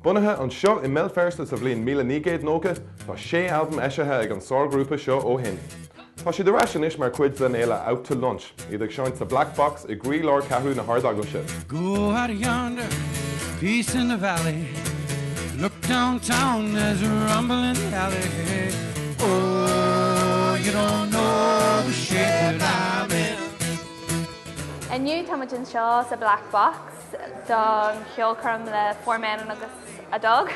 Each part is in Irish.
Bunaithe anseo i mBéal Feirste sa bhliain 1990, tá sé albam eisithe ag an sárghrúpa seo ó shin. Tá siad ar ais anois mar chuid den fhéile Out to Lunch, iad ag seinnt sa Black Box i gcroílár Cheathrú na hArdeaglaise. Go out yonder, peace in the valley Look downtown, there's a rumble in the alley Oh, you don't know the shape that I'm in. Inniu táimid anseo sa Black Box don cheolchoirm le Four Men agus a Dog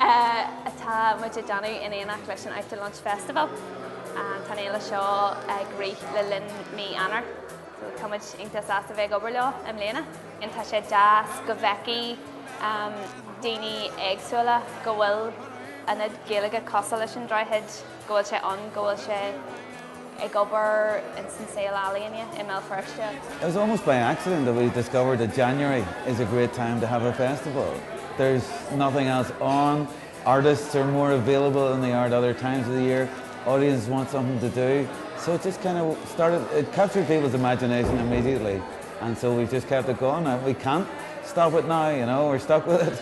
atá muid ag déanamh in éineacht leis an Out to Lunch Festival. Tá an fhéile seo ag rith le linn mí Eanáir so tá muid iontach sásta bheith ag obair leo i mbliana. Tá sé deas go bhfeicfidh daoine éagsúla go bhfuil ionad Gaeilge cosúil leis an Droichead, go bhfuil sé ann, go bhfuil sé ag obair ins an saol ealaíne i mBéal Feirste. It was almost by accident that we discovered that January is a great time to have a festival. There's nothing else on, artists are more available than they are at other times of the year, audiences want something to do, so it just kind of started, it captured people's imagination immediately and so we've just kept it going and we can't stop it now, you know, we're stuck with it.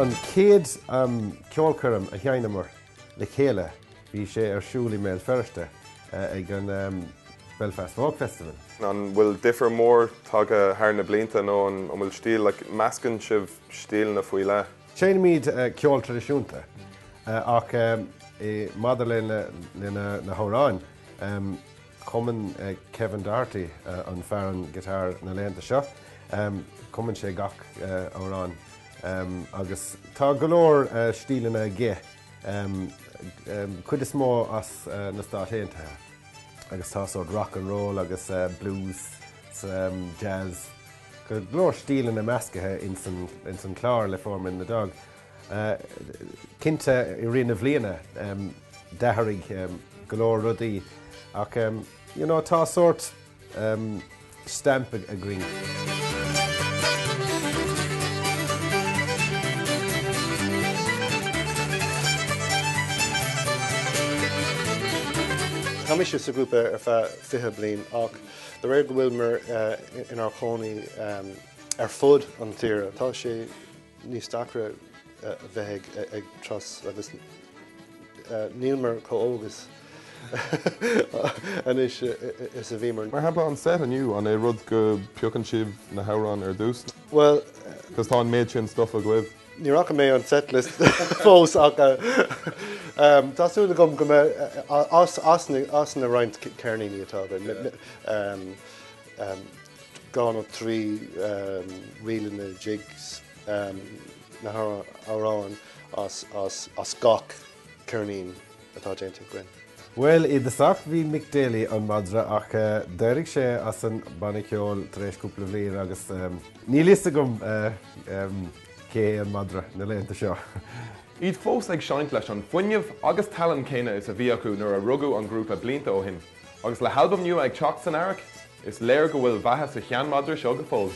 An chéad ceolchoirm a sheinneamar le chéile bhí sé ar siúl i mBéal Feirste ag an Belfast Folk Festival. An bhfuil difear mór tagtha thar na blianta nó an bhfuil stíl, like, meascann sibh stíleanna faoi leith? Seinnimid ceol traidisiúnta ach maidir le na hamhráin, cumann Kevin Doherty, an fear an guitar na laethanta seo, cumann sé gach amhrán agus tá go leor stíleanna aige, cuid is mó as na Stáit Aontaithe. agus tá sórt rock and roll agus blues 's jazz, go leor stíleanna meascaithe ins an chlár le Four Men and a Dog. Cinnte i rith na bhliana d'athraigh go leor rudaí ach you know tá sórt stamp againn. Tá mise sa ghrúpa ar feadh 20 bliain ach de réir go bhfuileamar inár chónaí ar fud an tíre, tá sé níos deacra a bheith ag tras agus nílmar chomh óg is anois is a bhíomar. Mar shampla, an set inniu, an é rud go piocann sibh na hamhráin ar dtús? Bhuel. Cos tá an méid sin stuff agaibh. Ní fhaca mé an setlist fós ach tá súil agam go mbeidh as na roinnt ceirníní atá againn. 2 nó 3 ríleanna jigs na hamhráin as gach ceirnín atá déanta againn. Bhuel, i dtosach bhí Mick Daly an madra ach d'éirigh sé as an banna ceoil tar éis cúpla bhliain agus níl fhios agam cé hé an madra na laethanta seo. Iad fós ag seinnt leis an fuinneamh agus tallann céanna is a bhí acu nuair a rugadh an grúpa blianta ó shin. Agus le halbam nua ag teacht san earrach, is léir go bhfuil beatha sa sheanmhadra seo go fóill.